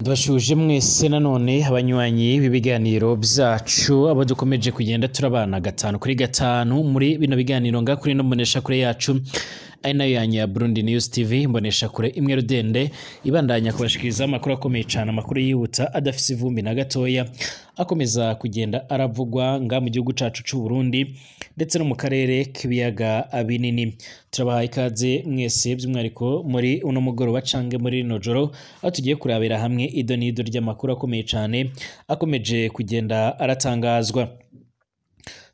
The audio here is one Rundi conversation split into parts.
Ndabashuje mwese nanone abanywanyi b'ibiganiro byacu, abo dukomeje kugenda turabana gatanu kuri gatanu muri bino biganiro nga kuri no mbonesha kure yacu, ari nayo yanyu ya Burundi News TV, mbonesha kure imwe rudende ibandanya kubashikiriza amakuru akomeye cyane, amakuru yihuta adafise ivumbi na gatoya, akomeza kugenda aravugwa nga mu gihugu cacu c'u Burundi ndetse no mu karere k'ibiyaga binini. Turabahaye ikaze mwese by'umwihariko muri uno mugoroba cange muri rino joro, aho tugiye kurabira hamwe ido n'ido ry'amakuru akomeye cyane akomeje kugenda aratangazwa.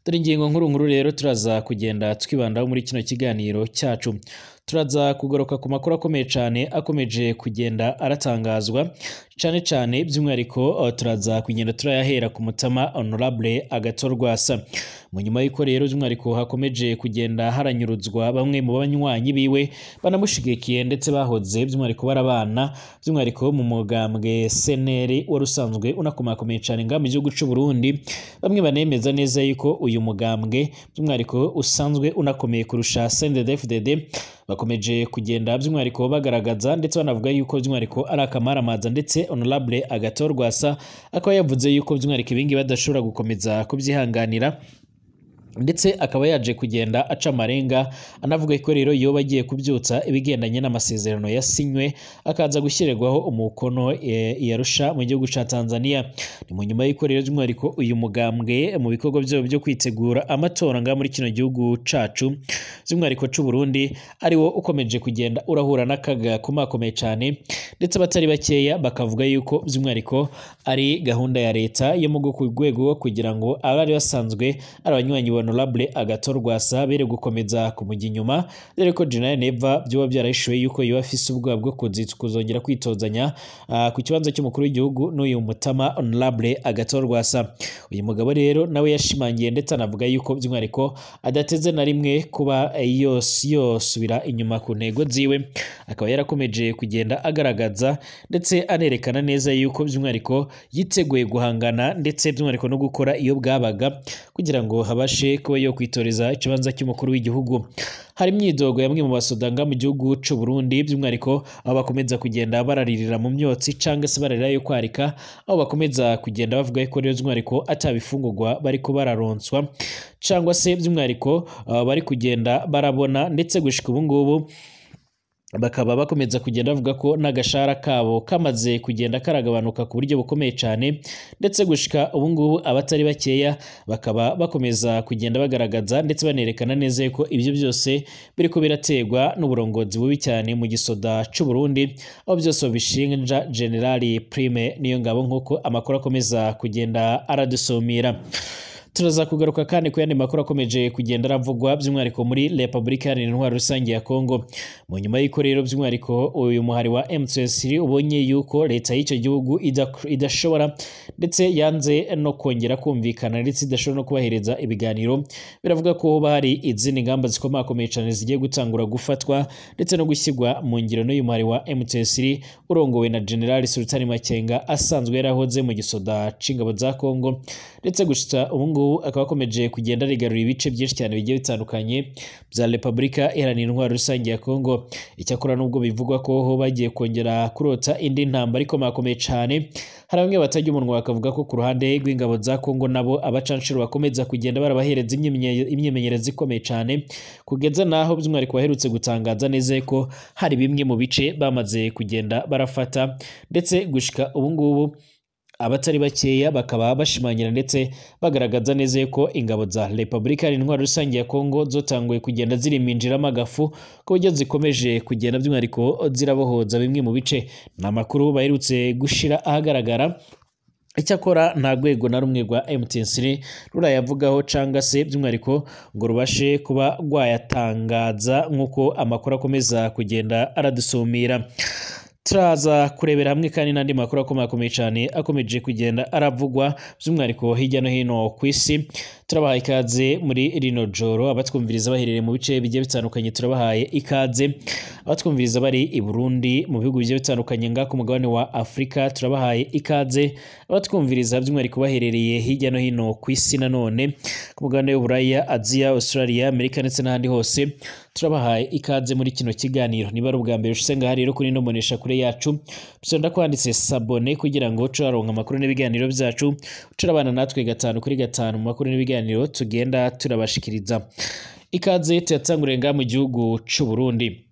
Dore ingingo nkuru nkuru rero turaza kugenda twibandaho muri kino kiganiro cyacu. Turaza kugaruka ku makuru akomeye cyane akomeje kugenda aratangazwa, cyane cyane by'umwihariko turaza kugenda turayahera ku mutama Honorable Agathon Rwasa. Mu nyuma y'uko rero by'umwihariko hakomeje kugenda haranyuruzwa bamwe mu banywanyi biwe banamushigikiye ndetse bahoze by'umwihariko barabana by'umwihariko mu mugambwe CNL wari usanzwe unakomakomeye cyane nga mu gihugu c'u Burundi, bamwe banemeza neza yuko uyu mugambwe by'umwihariko usanzwe unakomeye kurusha CNDD-FDD. Bakomeje kugenda by'umwihariko bagaragaza ndetse banavuga yuko by'umwihariko ari akamaramaza, ndetse Honorable Agathon Rwasa akaba yavuze yuko by'umwihariko ibingi badashobora gukomeza kubyihanganira, ndetse akaba yaje kugenda aca amarenga anavuga ko rero yoba agiye kubyutsa ibigendanye n'amasezerano yasinywe akaza gushyirirwaho umukono i Arusha mu gihugu ca Tanzania. Ni mu nyuma y'uko rero by'umwihariko uyu mugambwe mu bikorwa byabo byo kwitegura amatora nga muri kino gihugu cacu by'umwihariko c'u Burundi ariwo ukomeje kugenda urahura n'akaga komakomeye cyane, ndetse abatari bakeya bakavuga yuko by'umwihariko ari gahunda ya leta yo mu rwego kugira ngo abari basanzwe ari abanywanyi ba Honorable Agathon Rwasa bere gukomeza kumujya inyuma, dore ko General Neva byoba byarahishuwe yuko yoba afise ubwoba bwo kuzongera kwitozanya ku kibanza cy'umukuru w'igihugu n'uyu mutama Honorable Agathon Rwasa. Uyu mugabo rero nawe yashimangiye ndetse anavuga yuko by'umwihariko adateze na rimwe kuba yosubira inyuma ku ntego ziwe, akaba yarakomeje kugenda agaragaza ndetse anerekana neza yuko by'umwihariko yiteguye guhangana ndetse by'umwihariko no gukora iyo bwabaga kugira ngo habashe kuba yo kwitoreza ikibanza cy'umukuru w'igihugu. Hari imyidogo yamwe mu basodanga mu gihugu c'u Burundi by'umwihariko aho bakomeza kugenda bararirira mu myotsi cyangwa se bararira yo kwarika, aho bakomeza kugenda bavuga ko rero by'umwihariko atabifungurwa bariko bararonswa cyangwa se by'umwihariko bari kugenda barabona, ndetse gushika ubu ngubu bakaba bakomeza kugenda bavuga ko n'agashara kabo kamaze kugenda karagabanuka ku buryo bukomeye cyane, ndetse gushika ubu ngubu abatari bakeya bakaba bakomeza kugenda bagaragaza ndetse banerekana neza ko ibyo byose biriko biraterwa n'uburongozi bubi cyane mu gisoda c'u Burundi, aho byose babishinja General Prime Niyongabo nk'uko amakuru akomeza kugenda aradusumira. Turaza kugaruka kandi ku yandi makuru akomeje kugenda aravugwa by'umwihariko muri Republika Iharanira Intwaro Rusange ya Kongo. Mu nyuma y'uko rero by'umwihariko uyu muhari wa M23 ubonye yuko leta y'icyo gihugu idashobora ndetse yanze no kongera kumvikana ndetse idashobora no kubahereza ibiganiro, biravuga ko hoba hari izindi ngamba zikomakomeye cyane zigiye gutangura gufatwa ndetse no gushyirwa mu ngiro n'uyu muhari wa M23 urongowe na General Sultani Makenga asanzwe yarahoze mu gisoda c'ingabo za Kongo, ndetse gushitsa ubu ngubu akaba akomeje kugenda rigarura ibice byinshi cyane bigiye bitandukanye bya Republika Iharanira Intwaro Rusange ya Kongo. Icyakora nubwo bivugwa ko ho bagiye kongera kurota indi ntambara ikomakomeye cyane, hari bamwe batajya umunwa bakavuga ko ku ruhande rw'ingabo za Kongo nabo abacanshuro bakomeza kugenda barabahereza imyimenyerezo ikomeye cyane, kugeza naho by'umwihariko baherutse gutangaza neza ko hari bimwe mu bice bamaze kugenda barafata, ndetse gushika ubu ngubu abatari bakeya bakaba bashimangira ndetse bagaragaza neza ko ingabo za Republika Iharanira Intwaro Rusange ya Kongo zotanguye kugenda ziriminjiramo agafu ku buryo zikomeje kugenda by'umwihariko zirabohoza bimwe mu bice. Ni amakuru baherutse gushira ahagaragara. Icyakora nta rwego na rumwe rwa M23 rurayavugaho cyangwa se by'umwihariko ngo rubashe kuba rwayatangaza nk'uko amakuru akomeza kugenda aradusumira. Turaza kurebera hamwe kandi n'andi makuru akomakomeye cyane akomeje kugenda aravugwa by'umwihariko hirya no hino ku isi. Turabahaye ikaze muri rino joro. Abatwumviriza baherereye mu bice bigiye bitandukanye, turabahaye ikaze. Abatwumviriza bari i Burundi, mu bihugu bigiye bitandukanye nga ku mugabane wa Afrika, turabahaye ikaze. Abatwumviriza by'umwihariko baherereye hirya no hino ku isi, nanone ku mugabane w'Uburaya, Aziya, Australia, Amerika ndetse n'ahandi hose, turabahaye ikaze muri kino kiganiro. Niba ari ubwa mbere ushitse ngaha rero kuri ino mbonesha kure yacu, bisonda kwanditse s'abonner kugira ngo turaronka amakuru n'ibiganiro byacu, turabana natwe gatanu kuri gatanu mu makuru n'ibiganiro tugenda turabashikiriza. Ikaze tuyatanguriye ngaha mu gihugu c'u Burundi.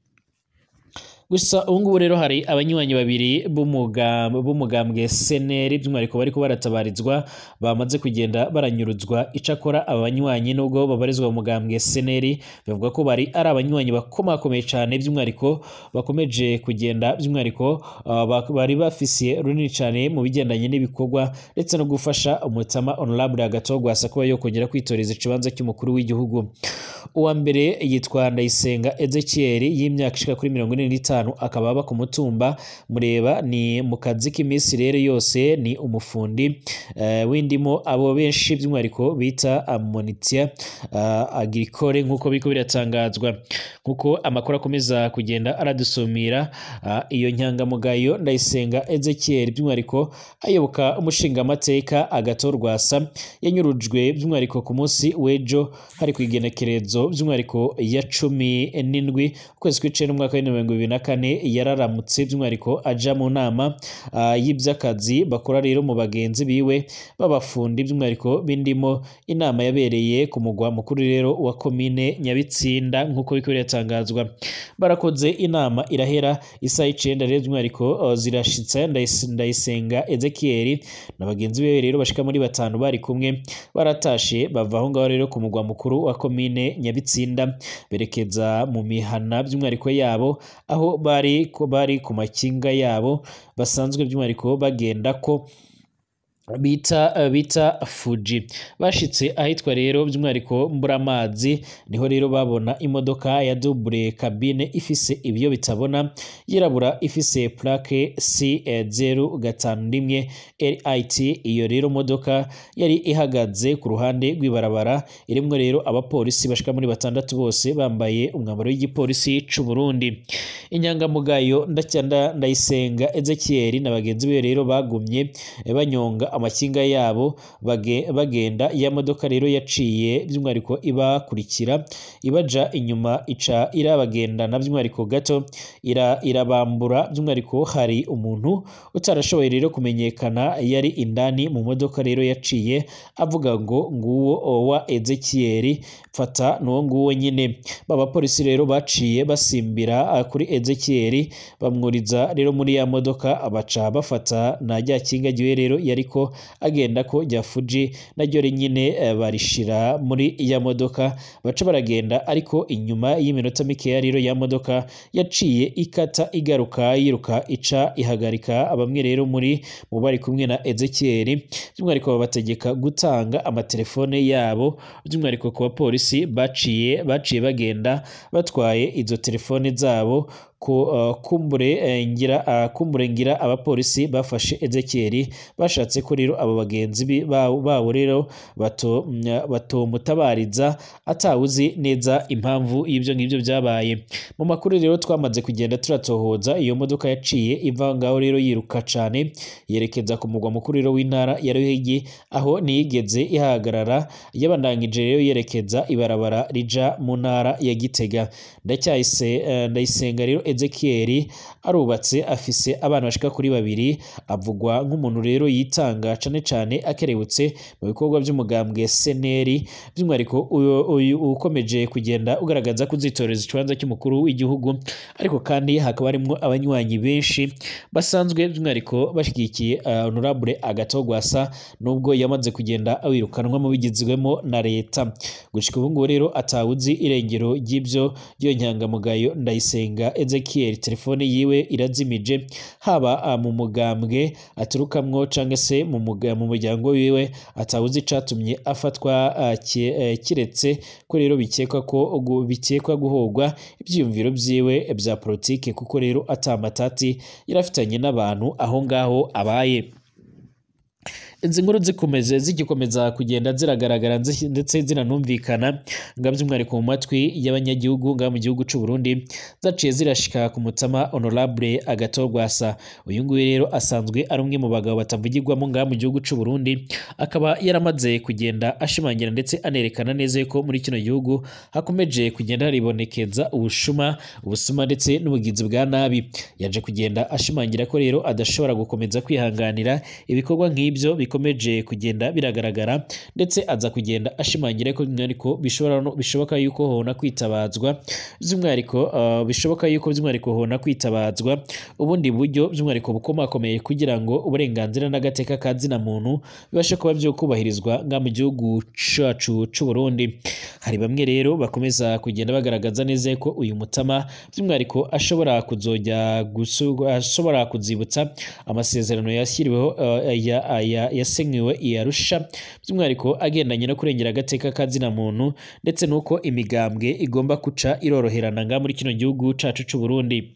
Gusa ubu ngubu rero hari abanywanyi babiri b'umugambwe CNL, by'umwihariko bariko baratabarizwa, bamaze kugenda baranyuruzwa. Icakora aba banywanyi, nubwo babarizwa mu mugambwe CNL, bavuga ko bari ari abanywanyi bakomakomeye cane, by'umwihariko bakomeje kugenda, by'umwihariko bari bafisiye runini cane mu bigendanye n'ibikorwa ndetse no gufasha umutama Honorable Agathon Rwasa kuba yokongera kwitoreza ikibanza cy'umukuru w'igihugu. Uwa mbere yitwa Ndayisenga Ezekiel, y'imyaka ishika kuri 45, akaba aba ku mutumba Mureba, ni mu kazi k'iminsi rero yose ni umufundi w'indimo, abo benshi by'umwihariko bita menuisier agricole, nk'uko biriko biratangazwa, nk'uko amakuru akomeza kugenda aradusumira. Iyo nyangamugayo Ndayisenga Ezekiel, by'umwihariko ayoboka umushingamateka Agathon Rwasa, yanyurujwe by'umwihariko ku munsi w'ejo, hari ku igenekerezo by'umwihariko ya 17 ukwezi kw'icenda umwaka wa 2024. Yararamutse by'umwihariko aja mu nama y'iby'akazi bakora rero mu bagenzi biwe b'abafundi, by'umwihariko b'indimo. Inama yabereye ku mugwa mukuru rero wa komine Nyabitsinda, nk'uko biriko biratangazwa. Barakoze inama irahera, isaha 9 rero by'umwihariko zirashitse, Ndayisenga Ezekiel na bagenzi be rero bashika muri batanu bari kumwe baratashe, bava aho ngaho rero ku mugwa mukuru wa komine Nyabitsinda, berekeza mu mihana by'umwihariko yabo, aho bari ku makinga yabo basanzwe by'umwihariko bagenda ko bita Fuji. Bashitse ahitwa rero by'umwihariko Mburamazi, niho rero babona imodoka ya double cabine ifise ibiyo bitabona, yirabura, ifise plaque C051 LIT. Iyo rero modoka yari ihagaze ku ruhande rw'ibarabara, irimwo rero abapolisi bashika muri batandatu, bose bambaye umwambaro w'igipolisi c'u Burundi. Inyangamugayo Ndayisenga Ezekiel na bagenzi be rero bagumye banyonga amakinga yabo bagenda. Ya modoka rero yaciye by'umwihariko ibakurikira, ibaja inyuma, ica irabagendana by'umwihariko gato, irabambura. By'umwihariko hari umuntu utarashoboye rero kumenyekana yari indani mu modoka rero, yaciye avuga ngo: "Nguwo wa Ezekiel, fata nuwo nguwo nyine." Ba bapolisi rero baciye basimbira kuri Ezekiel, bamwuriza rero muri ya modoka, baca bafata na rya kinga ryiwe rero yariko agenda ko rya Fuji, naryo nyine barishira muri ya modoka, baca baragenda. Ariko inyuma y'iminota mikeya rero ya modoka yaciye ikata igaruka yiruka, ica ihagarika bamwe rero muri mu bari kumwe na Ezekiel, by'umwihariko babategeka gutanga amatelefone yabo. By'umwihariko ku bapolisi baciye bagenda batwaye izo telefone zabo. Kumbure ngira abapolisi bafashe Ezekiel bashatse ko rero abo bagenzi babo rero batomutabariza, atawuzi neza impamvu y'ibyo ngibyo byabaye. Mu makuru rero twamaze kugenda turatohoza, iyo modoka yaciye iva ngaho rero yiruka cane, yerekeza ku mugwa mukuru rero w'intara ya Ruyigi, aho ntiyigeze ihagarara, yabandangije rero yerekeza ibarabara rija mu ntara ya Gitega. Ndayisenga rero Ezekiel arubatse, afise abana bashika kuri babiri. Avugwa nk'umuntu rero yitanga cane cane, akerebutse mu bikorwa by'umugambwe CNL, by'umwihariko uyu ukomeje kugenda ugaragaza kuzitoreza ikibanza cy'umukuru w'igihugu. Ariko kandi hakaba harimwo abanywanyi benshi basanzwe by'umwihariko bashyigikiye Honorable Agathon Rwasa, nubwo yamaze kugenda awirukanwa mu bigizwemo na leta. Gushika ubu ngubu rero atawuzi irengero ry'ibyo ry'iyo nyangamugayo Ndayisenga Ezekiel. Telefone yiwe irazimije, haba mu mugambwe aturukamwo canke se mu muryango wiwe, atawuzi icatumye afatwa, kiretse ko rero bikekwa ko bikekwa guhogwa ivyiyumviro vyiwe vya politike, kuko rero ata matati yarafitanye n'abantu aho ngaho abaye. Izi nkuru zikomeze zigikomeza kugenda ziragaragara ndetse zinanumvikana nga by'umwihariko mu matwi y'abanyagihugu nga mu gihugu c'u Burundi, zaciye zirashika ku mutama Honorable Agathon Rwasa. Uyu nguyu rero asanzwe ari umwe mu bagabo batavugirwamo nga mu gihugu c'u Burundi, akaba yaramaze kugenda ashimangira ndetse anerekana neza yuko muri kino gihugu hakomeje kugenda haribonekeza ubusuma ndetse n'ubugizi bwa nabi. Yaje kugenda ashimangira ko rero adashobora gukomeza kwihanganira ibikorwa nk'ibyo bikomeje kugenda biragaragara, ndetse aza kugenda ashimangira ko by'umwihariko bishoboka yuko hona kwitabazwa by'umwihariko bishoboka yuko by'umwihariko hona kwitabazwa ubundi buryo by'umwihariko bukomakomeye kugira ngo uburenganzira n'agateka ka zina muntu bibashe kuba byo kubahirizwa nga mu gihugu cacu c'u Burundi. Hari bamwe rero bakomeza kugenda bagaragaza neza ko uyu mutama by'umwihariko ashobora kuzojya ashobora kuzibutsa amasezerano yashyiriweho yasinyiwe i Arusha, by'umwihariko agendanye no kurengera agateka ka zina muntu ndetse nuko imigambwe igomba kuca iroroherana nga muri kino gihugu cacu c'u Burundi.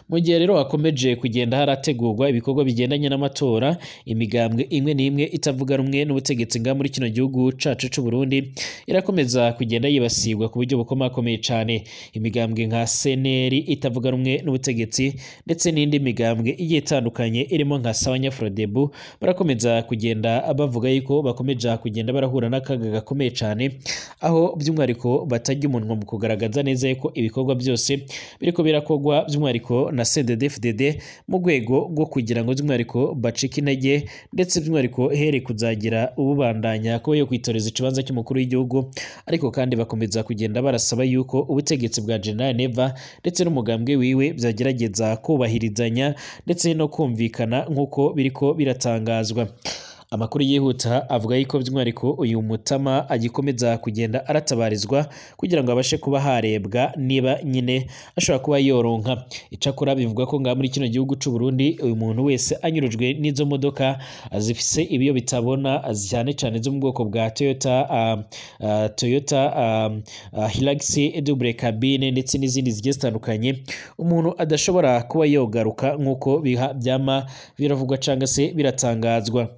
Mu gihe rero hakomeje kugenda harategurwa ibikorwa bigendanye n'amatora, imigambwe imwe n'imwe itavuga rumwe n'ubutegetsi nga muri kino gihugu cacu c'u Burundi irakomeza kugenda yibasirwa ku buryo bukomakomeye cane. Imigambwe nka CNL itavuga rumwe n'ubutegetsi ndetse n'indi migambwe igiye itandukanye irimo nka Sawanya-Frodebu barakomeza kugenda bavuga yuko bakomeje kugenda barahura n'akaga gakomeye cane, aho by'umwihariko batajya umunwa mu kugaragaza neza yuko ibikorwa byose biriko birakorwa by'umwihariko na CNDD-FDD mu rwego rwo kugira ngo by'umwihariko bacike intege ndetse by'umwihariko here kuzagira ububandanya ko yo kwitoreza ikibanza cy'umukuru w'igihugu. Ariko kandi bakomeza kugenda barasaba yuko ubutegetsi bwa General Neva ndetse n'umugambwe wiwe byagerageza kubahirizanya ndetse no kumvikana nk'uko biriko biratangazwa. Amakuru yihuta avuga yuko by'umwihariko uyu mutama agikomeza kugenda aratabarizwa kugira ngo abashe kuba harebwa niba nyine ashobora kuba yoronka. Icakora bivuga ko nga muri kino gihugu c'u Burundi uyu muntu wese anyurujwe n'izo modoka zifise ibiyo bitabona cyane cyane zo mu bwoko bwa Toyota Hilux double cabine ndetse n'izindi zigiye zitandukanye, umuntu adashobora kuba yogaruka nk'uko byama biravugwa cyangwa se biratangazwa.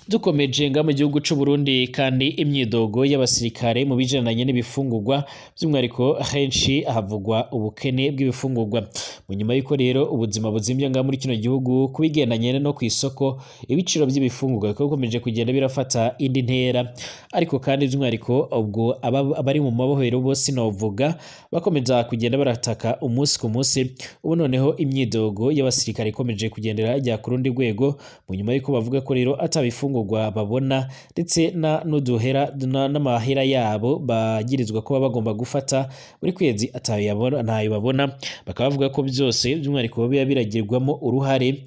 Dukomeje nga mu gihugu c'u Burundi kandi imyidogo y'abasirikare mu bijananye n'ibifungurwa by'umwihariko henshi havugwa ubukene bw'ibifungurwa. Mu nyuma y'uko rero ubuzima buzimbye nga muri kino gihugu kubigendanye no ku isoko, ibiciro by'ibifungurwa bikomeje kugenda birafata indi ntera. Ariko kandi by'umwihariko ubwo abari mu mabohero bose novuga bakomeza kugenda barataka umunsi ku munsi. Ubu noneho imyidogo y'abasirikare ikomeje kugendera ajya ku rundi rwego mu nyuma y'uko bavuga ko rero atabifungurwa babona ndetse na n'uduhera n'amahera yabo bagirizwa kuba bagomba gufata buri kwezi ntayo babona. Bakaba bavuga ko byose by'umwihariko biba biragirwamo uruhare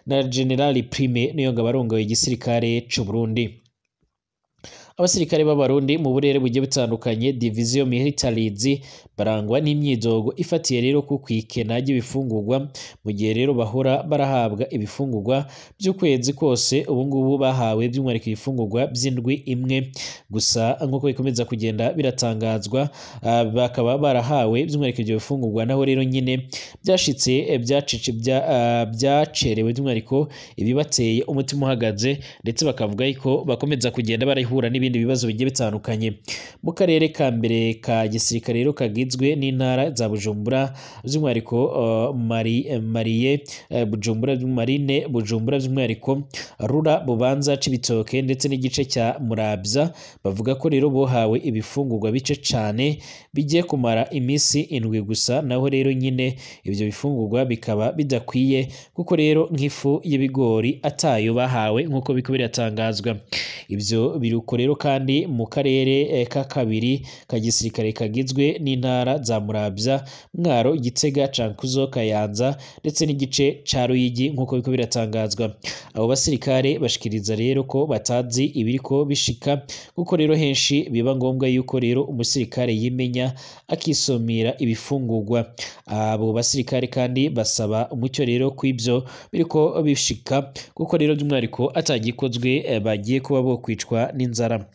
na General Prime niyo ngabo arongoye igisirikare c'u Burundi. Abasirikare b'Abarundi mu burere bugiye butandukanye Division Militarizi barangwa n'imyidogo ifatiye rero ku kwikena ry'ibifungurwa, mu gihe rero bahora barahabwa ibifungurwa by'ukwezi kose, ubu ngubu bahawe by'umwihariko ibifungurwa by'indwi imwe gusa nk'uko bikomeza kugenda biratangazwa. Bakaba barahawe by'umwihariko ibyo bifungurwa, naho rero nyine byashitse byacerewe by'umwihariko ibibateye umutima uhagaze, ndetse bakavuga ko bakomeza kugenda barahura n'ibindi bibazo bigiye bitandukanye. Mu karere ka mbere ka gisirikare rero kagizwe n'intara za Bujumbura by'umwihariko Mariye Bujumbura Marine Bujumbura by'umwihariko Rura Bubanza Cibitoke ndetse n'igice cya Muravya, bavuga ko rero bohawe ibifungurwa bice cane bigiye kumara iminsi indwi gusa, naho rero nyine ibyo bifungurwa bikaba bidakwiye kuko rero nk'ifu y'ibigori atayo bahawe nk'uko biko biratangazwa. Ibyo biruko rero kandi mu karere ka kabiri ka gisirikare kagizwe n'intara za Muravya, Mwaro, Gitega, Cankuzo, Kayanza ndetse n'igice ca Ruyigi nk'uko biko biratangazwa. Abo basirikare bashikiriza rero ko batazi ibiriko bishika kuko rero henshi biba ngombwa yuko rero umusirikare yimenya akisomira ibifungurwa. Abo basirikare kandi basaba umucyo rero kw'ibyo biriko bishika kuko rero by'umwihariko atagikozwe bagiye kuba bo kwicwa n'inzara.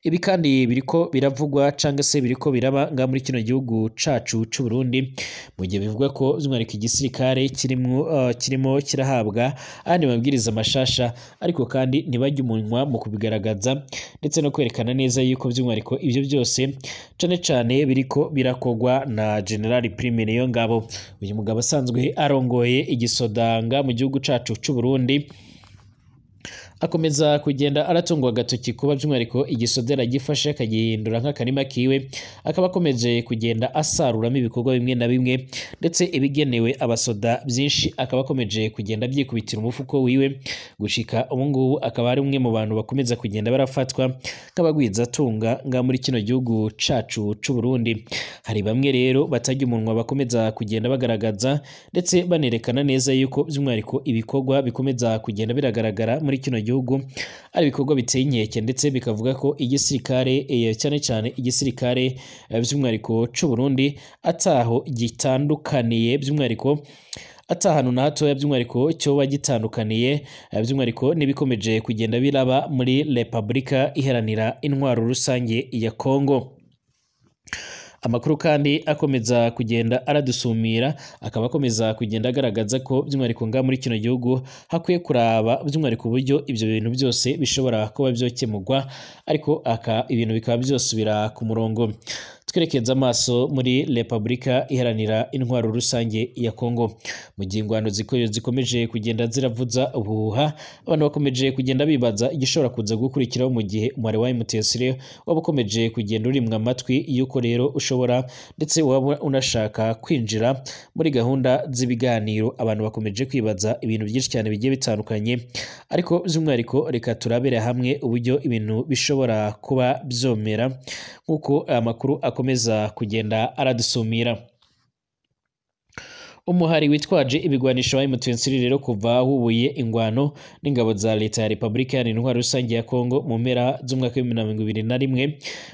Ibi kandi biriko biravugwa cangwa se biriko biraba nga muri kino gihugu cacu c'u Burundi, mu gihe bivugwa ko by'umwihariko igisirikare kirimo kirahabwa ayandi mabwiriza mashasha, ariko kandi ntibajye umunwa mu kubigaragaza ndetse no kwerekana neza yuko by'umwihariko ibyo byose cane cane biriko birakogwa na General Prime Niyongabo. Uyu mugabo asanzwe arongoye igisodanga mu gihugu cacu c'u Burundi, akomeza kugenda aratungwa agatoki kuba by'umwihariko igisodera gifashe akagihindura nk'akarima kiwe, akaba akomeje kugenda asaruramo ibikorwa bimwe na bimwe ndetse ibigenewe abasoda byinshi akaba akomeje kugenda abyikubitira umufuko wiwe. Gushika ubu ngubu akaba ari umwe mu bantu bakomeza kugenda barafatwa nk'abagwizatunga nga muri kino gihugu cacu c'u Burundi. Hari bamwe rero batajya umunwa bakomeza kugenda bagaragaza ndetse banerekana neza yuko by'umwihariko ibikorwa bikomeza kugenda biragaragara muri kino gihugu ari ibikorwa biteye inkeke, ndetse bikavuga ko igisirikare cyane cyane igisirikare by'umwihariko c'u Burundi ataho gitandukaniye by'umwihariko atahanu na hatoya by'umwihariko cyoba gitandukaniye by'umwihariko n'ibikomeje kugenda biraba muri Repubulika Iharanira Intwaro Rusange ya Kongo. Amakuru kandi akomeza kugenda aradusumira akaba akomeza kugenda agaragaza ko by'umwihariko nga muri kino gihugu hakwiye kuraba by'umwihariko uburyo ibyo bintu byose bishobora kuba byokemurwa, ariko ibintu bikaba byosubira ku murongo. Twerekeza amaso muri Repubulika Iharanira Intwaro Rusange ya Kongo, mu gihe ingwano zikomeje kugenda ziravuza ubuhuha, abantu bakomeje kugenda bibaza igishobora kuza gukurikiraho mu gihe umubare wa M23 waba ukomeje kugenda urimwa amatwi yuko rero ushobora ndetse waba unashaka kwinjira muri gahunda z'ibiganiro. Abantu bakomeje kwibaza ibintu byinshi cyane bigiye bitandukanye, ariko by'umwihariko reka turabere hamwe uburyo ibintu bishobora kuba byomera nk'uko amakuru akomeza kugenda aradusumira. Umuhari witwaje ibigwanisho wa M23 rero kuva hubuye ingwano n'ingabo za leta ya Repubulika Iharanira Intwaro Rusange ya Kongo mu mpera z'umwaka wa 2021,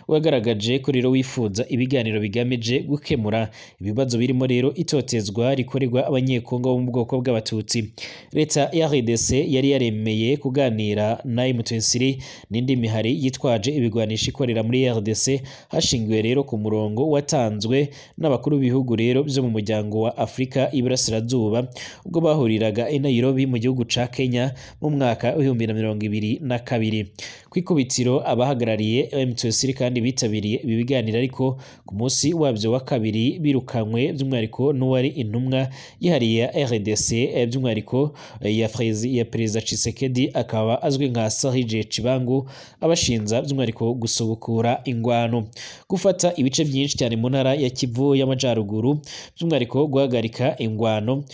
wagaragaje ko rero wifuza ibiganiro bigamije gukemura ibibazo birimo rero itotezwa rikorerwa abanyekongo bo mu bwoko bw'abatutsi. Leta ya RDC yari yaremeye kuganira na M23 n'indi mihari yitwaje ibigwanisho ikorera muri RDC, hashingiwe rero ku murongo watanzwe n'abakuru b'ibihugu rero byo mu muryango wa Afrika Iburasirazuba ubwo bahuriraga i Nairobi mu gihugu ca Kenya mu mwaka 2022. Kwikubitiro abahagarariye M23 kandi bitabiriye ibi biganiro, ariko ku munsi wabyo wa kabiri birukanywe by'umwihariko n'uwari intumwa yihariye ya RDC by'umwihariko ya Perezida Tshisekedi, akaba azwi nka Serge Tshibangu, abashinza by'umwihariko gusubukura ingwano, gufata ibice byinshi cyane mu ntara ya Kivu y'Amajaruguru, by'umwihariko guhagarika ingwano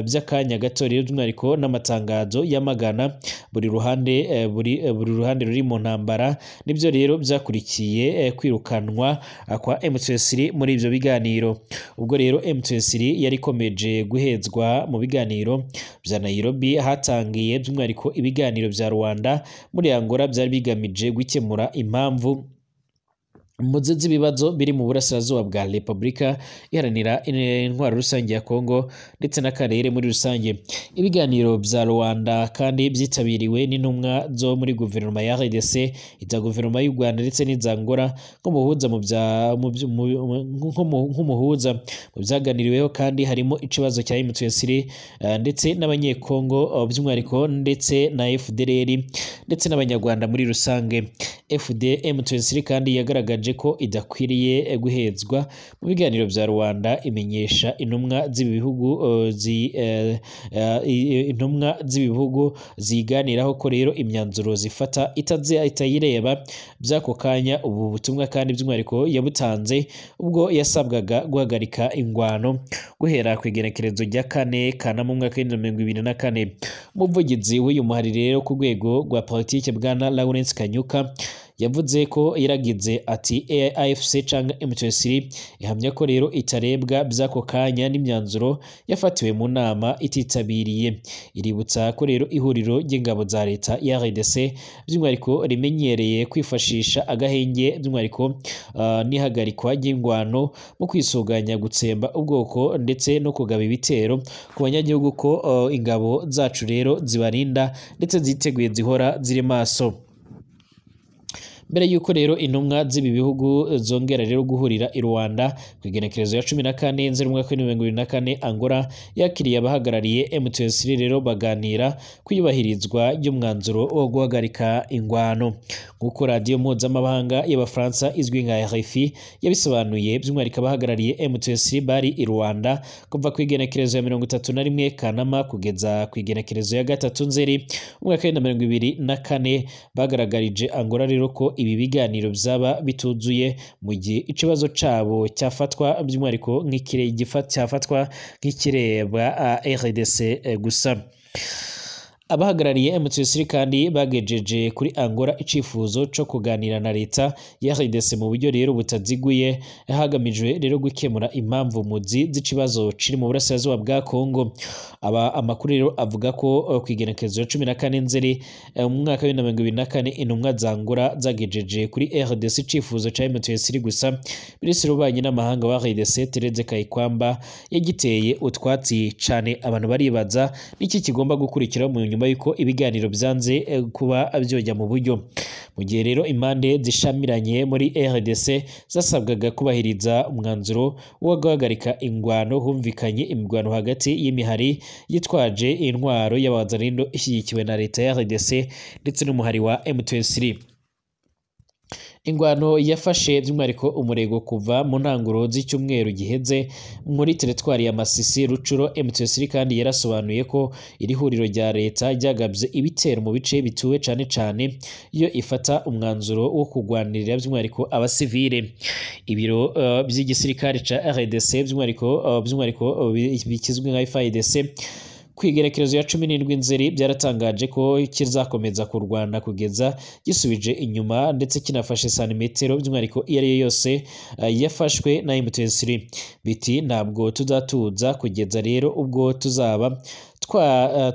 by'akanya gato rero by'umwihariko n'amatangazo yamagana buri ruhande buri ruhande ruri mu ntambara. Nibyo rero byakurikiye kwirukanwa kwa M23 muri ibyo biganiro. Ubwo rero M23 yari ikomeje guhezwa mu biganiro bya Nairobi, hatangiye by'umwihariko ibiganiro bya Rwanda muri Angola byari bigamije gukemura impamvu muzi z'ibibazo biri mu burasirazuba bwa Repubulika Iharanira Intwaro Rusange ya Kongo ndetse n'akarere muri rusange. Ibiganiro bya Rwanda kandi byitabiriwe n'intumwa zo muri guverinoma ya RDC, iza guverinoma y'u Rwanda ndetse n'iza Angola nk'umuhuza mu byaganiriweho kandi harimo ikibazo cya M23 ndetse n'abanyekongo by'umwihariko ndetse na FDLR ndetse n'abanyarwanda muri rusange. M23 kandi yagaragaje ko idakwiriye guhezwa mu biganiro bya Rwanda, imenyesha intumwa z'ibihugu ziganiraho ko rero imyanzuro zifata itayireba by'ako kanya. Ubu butumwa kandi by'umwihariko yabutanze ubwo yasabwaga guhagarika ingwano guhera ku igenekerezo rya 4 Kanama mu mwaka wa 2024. Umuvugizi w'uyu muhari rero ku rwego rwa politike bwana Lawrence Kanyuka yavuze ko yaragize ati AFC cyangwa M23 ihamya ko rero itarebwa by'ako kanya n'imyanzuro yafatiwe mu nama ititabiriye. Iributsa ko rero ihuriro ry'ingabo za leta ya RDC by'umwihariko rimenyereye kwifashisha agahenge by'umwihariko n'ihagarikwa ry'ingwano mu kwisuganya gutsemba ubwoko ndetse no kugaba ibitero ku banyagihugu, ko ingabo zacu rero zibarinda ndetse ziteguye zihora ziri maso. Mbere yuko rero intumwa z'ibi bihugu zongera rero guhurira i Rwanda ku igenekerezo ya 14 Nzeri umwaka w'ibihumbi bibiri na kane, Angola yakiriye abahagarariye M23 rero baganira ku iyubahirizwa ry'umwanzuro wo guhagarika ingwano. Nk'uko radiyo mpuzamahanga y'Abafaransa izwi nka RFI yabisobanuye, by'umwihariko abahagarariye M23 bari i Rwanda kuva ku igenekerezo ya 31 Kanama kugeza ku igenekerezo ya 3 Nzeri umwaka w'ibihumbi 2024, bagaragarije Angola rero ko ibi biganiro byaba bituzuye mu gihe ikibazo cabo cyafatwa by'umwihariko cyafatwa nk'ikireba RDC gusa. Abahagarariye M23 kandi bagejeje kuri Angola icifuzo co kuganira na leta ya RDC mu buryo rero butaziguye, hagamijwe rero gukemura impamvu muzi z'ikibazo kiri mu burasirazuba bwa Kongo. Aba amakuru rero avuga ko ku igenekerezo ya 14 Nzeri mu mwaka wa 2024 intumwa za Angola zagejeje kuri RDC icifuzo ca M23 gusa Minisitiri w'Ububanyi n'Amahanga wa RDC Therese Kayikwamba yagiteye utwatsi cane. Abantu baribaza niki kigomba gukurikira mu nyuma yuko ibiganiro byanze kuba byojya mu buryo, mu gihe rero impande zishamiranye muri RDC zasabwaga kubahiriza umwanzuro wo guhagarika ingwano. Humvikanye imigwano hagati y'imihari yitwaje intwaro y'abazarindo ishyigikiwe na leta ya RDC ndetse n'umuhari wa M23. Ingwano yafashe by'umwihariko umurego kuva mu ntanguro z'icyumweru giheze muri teritwari ya Masisi Rucuro. M23 kandi yarasobanuye ko iri huriro rya leta ryagabye ibitero mu bice bituwe cane cane iyo ifata umwanzuro wo kugwanirira by'umwihariko abasivile. Ibiro by'igisirikare ca RDC by'umwihariko bikizwi nka FARDC ku igerekerezo ya 17 Nzeri byaratangaje ko kizakomeza kurwana kugeza gisubije inyuma ndetse kinafashe santimetero by'umwihariko iyo ari yo yose yafashwe na M23. Biti ntabwo tuzatuza kugeza rero ubwo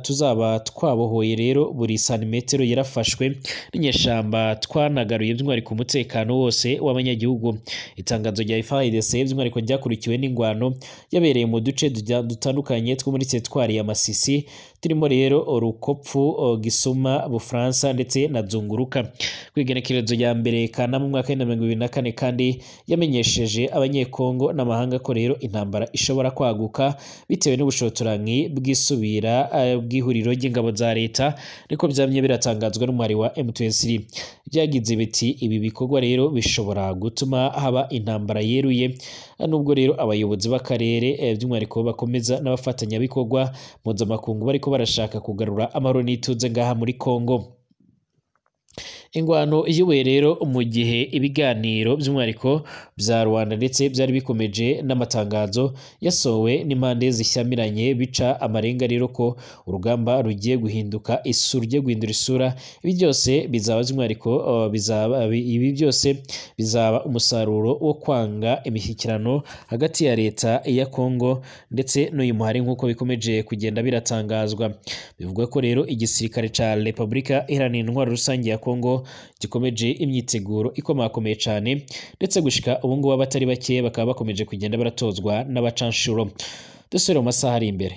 tuzaba twabohoye rero buri santimetero yarafashwe n'inyeshamba, twanagaruye by'umwihariko umutekano wose w'abanyagihugu. Itangazo rya FARDC by'umwihariko ryakurikiwe n'ingwano yabereye mu duce dutandukanye two muri teritwari ya Masisi, turimo rero Rukopfu, Gisuma, Bufaransa ndetse na Zunguruka. Ku igenekerezo rya 1 Kanama umwaka wa 2024 kandi yamenyesheje abanyekongo n'amahanga ko rero intambara ishobora kwaguka bitewe n'ubushotoranyi bwisubira bw'ihuriro ry'ingabo za leta, niko byamye biratangazwa n'umuhari wa M23. Byagize biti ibi bikorwa rero bishobora gutuma haba intambara yeruye, nubwo rero abayobozi b'akarere by'umwihariko bakomeza n'abafatanyabikorwa mpuzamakungu bariko barashaka kugarura amahoro n'ituze ngaha muri Kongo. Ingwano yuwe rero mu gihe ibiganiro by'umwihariko bya Rwanda ndetse byari bikomeje n'amatangazo yasowe n'impande zishyamiranye bica amarenga rero ko urugamba rugiye guhinduka isura, rugiye guhindura isura. Ibi byose bizaba by'umwihariko ibi byose bizaba umusaruro wo kwanga imishyikirano hagati ya leta ya Kongo ndetse n'uyu muhari nk'uko bikomeje kugenda biratangazwa. Bivugwa ko rero igisirikare ca Republika Iharanira Intwaro Rusange ya Kongo gikomeje imyiteguro ikomakomeye cyane, ndetse gushika ubu ngubu abatari bake bakaba bakomeje kugenda baratozwa n'abacanshuro. Dusubire mu masaha ari imbere.